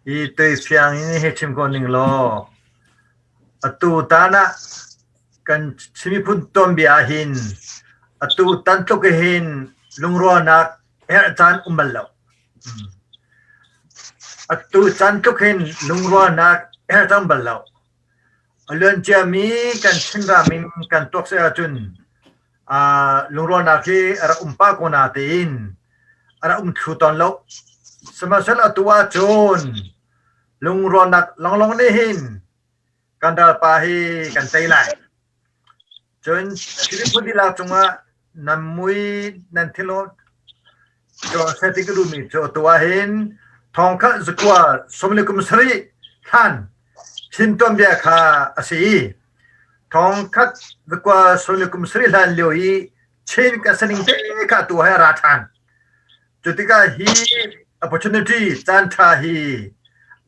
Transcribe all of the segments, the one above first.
Hi tuifiang in hei chim ko ning law, atu tan ah kan Chin miphun tuanbia ahhin atu tan tluk hin lungrualnak herh caan um bal lo. Atu caan tluk hin lungrualnak herh caan um bal lo. A luanciami kan Chinram in kan tuak si ahcun lungrualnak hi a rak um pah ko natein a rak um thlu tawn lo. Sihmanhsehlaw atu ahcun lungrualnak lawnglawng nih hin kan ralpa hi kan tei lai. Cun Chin dihlak cungah nan mui nan thinlung seh ti ka duhmi cu atu ahhin thongkhat zakua sawmli kum sarih hlan Chin tuanbia kha a si i thongkhat zakua sawmli kum sarih hlan lio i Chin kan sining te kha atu he a ra ṭhan. Cu tikah hi opportunity caan ṭha hi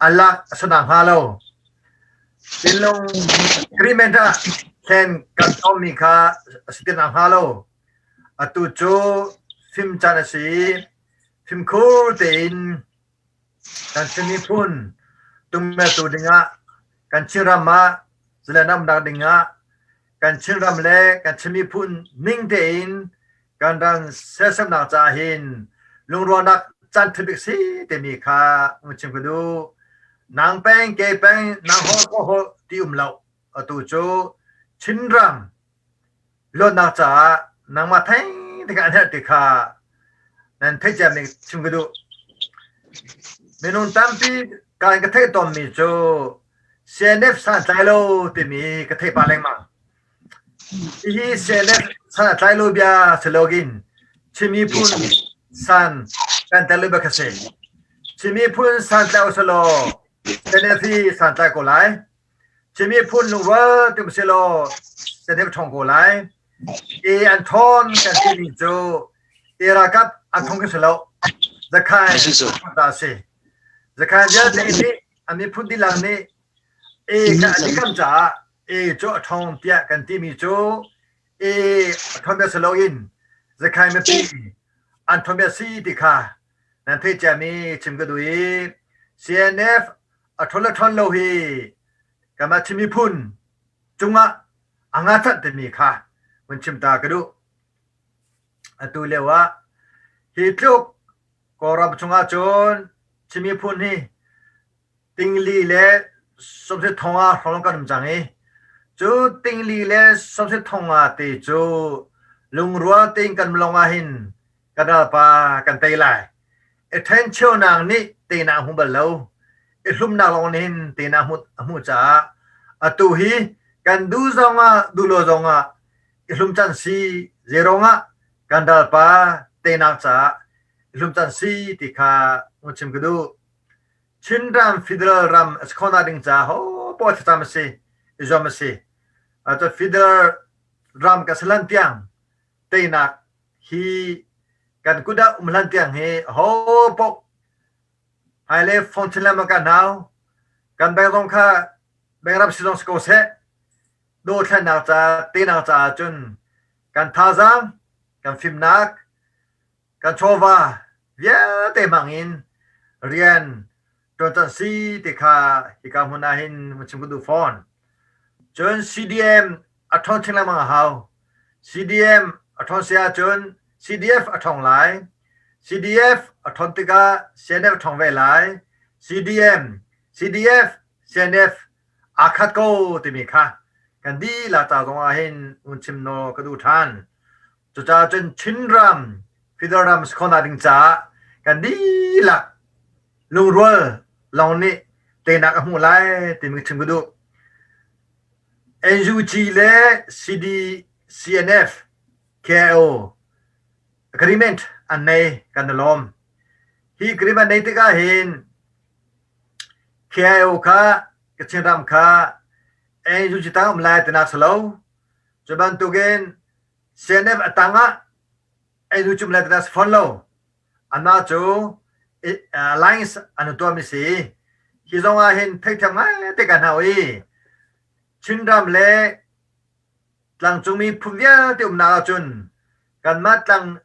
a lak a si nakhnga lo Pinlung agreement ah thlen kan tonmi kha a si ti nakhnga lo atu cu fim caan a si i fimkhur tein kan Chin miphun tungmertu dingah kan Chinram ah zalen umnak dingah kan Chinram le kan Chin miphun ning tein kan ram sersiamnak caah hin lungrualnak caan ṭha si timi kha um chim ka duh. Nang peng, ke peng, nang holh ko holh ti um lo. Atu cu Chinram luatnak caah nangmah theng te an herh ti kha nan theih ciami chim ka duh. Minung tampi kan ka theih tawnmi cu CNF santlai lo timi ka theih pah lengmang. Hihi CNF san a tlai lo bia si loin Chin miphun san kan tel lo bia kha si. Chin miphun san tlai usalaw CNF hi san tlai ko lai. Chin miphun lungrual ti usilaw CNF ṭhawng ko lai. E an ṭhawn kan timi cu e ralkap an thong khi si lo. Zakhain ta a si. Zakhain vialte nih a miphun dihlak nih e kha a dikam caah E cu a ṭhawng tiah kan timi cu E a ṭhawn bia si loin Zakhai mipi an ṭhawn bia si ti kha nan theih ciami chim ka duh i CNF a ṭhawn le ṭhawn lo hi kanmah Chin miphun cungah a ngacanh timi kha vun chim ta ka duh. Atu lio ah hi tluk Kawlram chungah cun Chin miphun hi Tingli le sawmhri thonga hrawng kan um cang i cu tingli le sawmhri thonga te cu lungrual tein kan lawng ah hin kan ralpa kan tei lai. I ṭhencheunak nih teinak a hmu bal lo. I hlumnak lawng nih hin teinak a hmuh caah atu hi kan duh zong ah duh lo zong ah i hlum can si zeiruang ah kan ralpa teinak caah i hlum can si ti kha hung chim ka duh. Chinram federal ram a si khawhnak ding caah hopoah thlacam a si, i zuam a si. Cun federal ram kan si hlan tiang teinak hi kan kut ah um hlan tiang hi hopoah hmailei phone chin lengmang kan hau. Kan bank zong kha bank ram si zong si ko seh, dothlennak ca teinak caah cun kan thazaang, kan fimnak, kan chawva vialte hmang in rian ṭuan can si ti kha hika hmun ah hin vun chim ka duh fawn. Cun CDM a ṭhawn chin lengmang a hau. CDM a ṭhawn si ahcun CDF a ṭhawng lai. CDF a ṭhawn tikah CNF a ṭhawng ve lai. CDM, CDF, CNF aa khat ko timi kha kan dihlak ca zong ah hin vun chim nawl ka duh ṭhan. Cucaah cun Chinram federal ram si khawhnak ding caah kan dihlak lungrual lawng nih teinak a hmuh lai timi chim ka duh. NUG le CD, CNF, KIO agreement an nei kan i lawm. Hi agreement nei tikah hin KIO kha Kachin ram kha NUG tang um lai tinak si lo. Cu bantukin CNF a tang ah ei nu cum le tana si fawn lo. Anmah cu alliance an tuahmi si. Hi zong ah hin theihthiam ngai te kan hau i Chinram le tlangcung miphun vialte umnak ahcun kanmah tlang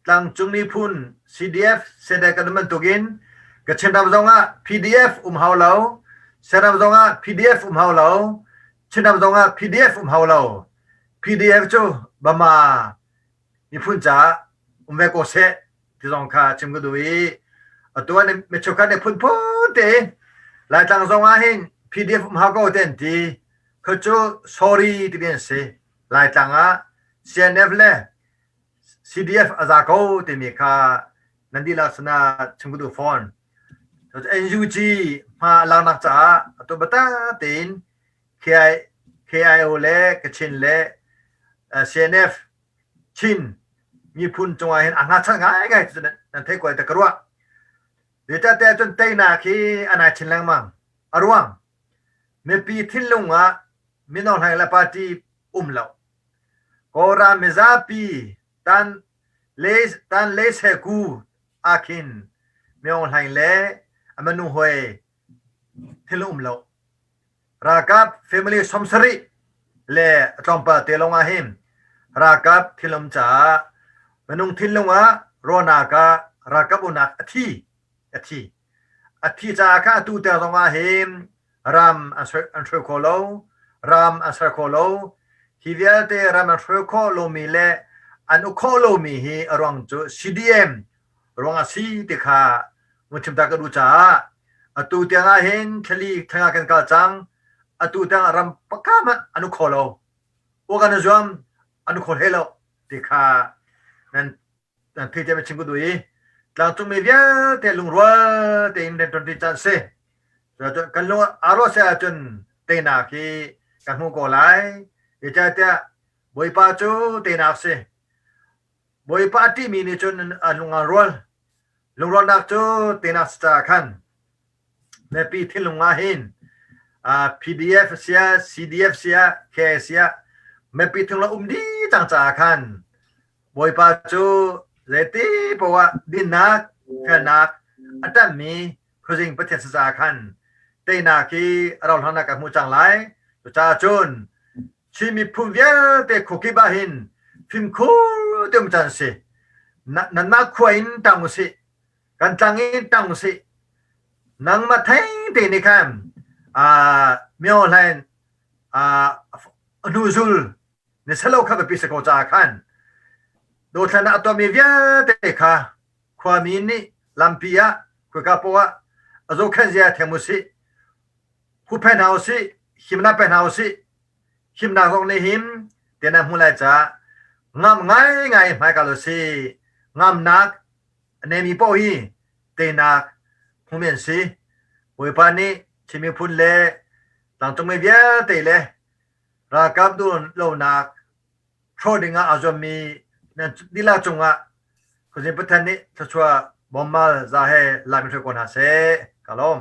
tlangcung miphun CDF CNF kan um bantukin Kachin ram zongah PDF um hau lo, Shan zongah PDF um hau lo, Chin ram zongah PDF um hau lo. PDF cu Bama miphun caah um ve ko seh ti zong kha chim ka duh i atu ah mi cheukhat nih phunphun tein Laitlang zong ah hin PDF um hau ko te an ti. Kha cu sorry ti an si. Laitlang ah CNF le CDF a za ko timi kha nan dihlak sinah chim ka duh fawn. NUG hma a laknak caah atu bata tein KIO le Kachin le CNF Chin miphun cungah hin a ngachan ngaingai cu nan theih ko ta ka ruah. Zeicahtiah cun teinak hi a nai chin lengmang. A ruang mipi thinlung ah mino hlai le party um lo. Kawlram mizapi tan le tan le se ku ah khin Myo Hlaing le a manu hoi thil um lo. Ralkap family 70 le a tlawmpal te lawng ah hin ralkap thilum caah minung thinlung ah ruahnak ah ralkap unak a thi a thi a thi caah kha atu tiang zong ah hin ram an an hruai kho lo ram an ser kho lo hi vialte ram an hruai khawh lomi le an uk khawh lomi hi a ruang cu CDM ruang a si ti kha mun chim ta ka duh caah atu tiang ah hin thlali thlenga kan kal cang atu tiang ram pakka hmanh an uk kho lo uk an zuam an uk kho hlei lo ti kha nan nan thei te chim ka duh i tlangcungmi vialte lungrual tein rianṭuan ṭi caan si kan lung aa ruah seh ahcun teinak hi kan hmu ko lai zeicahtiah Bawipa cu teinak si Bawipa a ṭihmi nih cun a lung aa rual lungrualnak cu teinak si caah khan mipi thinlung ah hin PDF sia CDF sia KA sia mipi thinlung um dih cang caah khan Bawipa cu zeiti poah dinnak, felnak a ṭanhmi khuazing Pathian si caah khan teinak hi a rauhhlan ah ka hmuh cang lai. Cucaah cun Chin miphun vialte khuakip ah hin fimkhur te um caan a si. Nanmah khua in ṭang usih. Kan tlang in ṭang usih. Nangmah theng te nih khan Myo Hlain hnuzul Na salo kha biapi si ko caah khan dothlennak a tuahmi vialte kha khuami nih lampi ah khoika poah ah a zohkhenh zia thiam usih, huhphenh hna usih, himnak pe hna usih. Himnak zong nih him tiah nan hmuh lai caah ngamh ngaingai hmaikal usih. Ngamnak a neimi paoh hi teinak hmumi an si. Bawipa nih Chin miphun le tlangcungmi vialte le Ralkap duhlonak hrawh dingah aa zuammi nan dihlak cungah Khuazing Pathian nih thluachuah bawmmal za he lam in hruai ko hna seh. Ka lawm.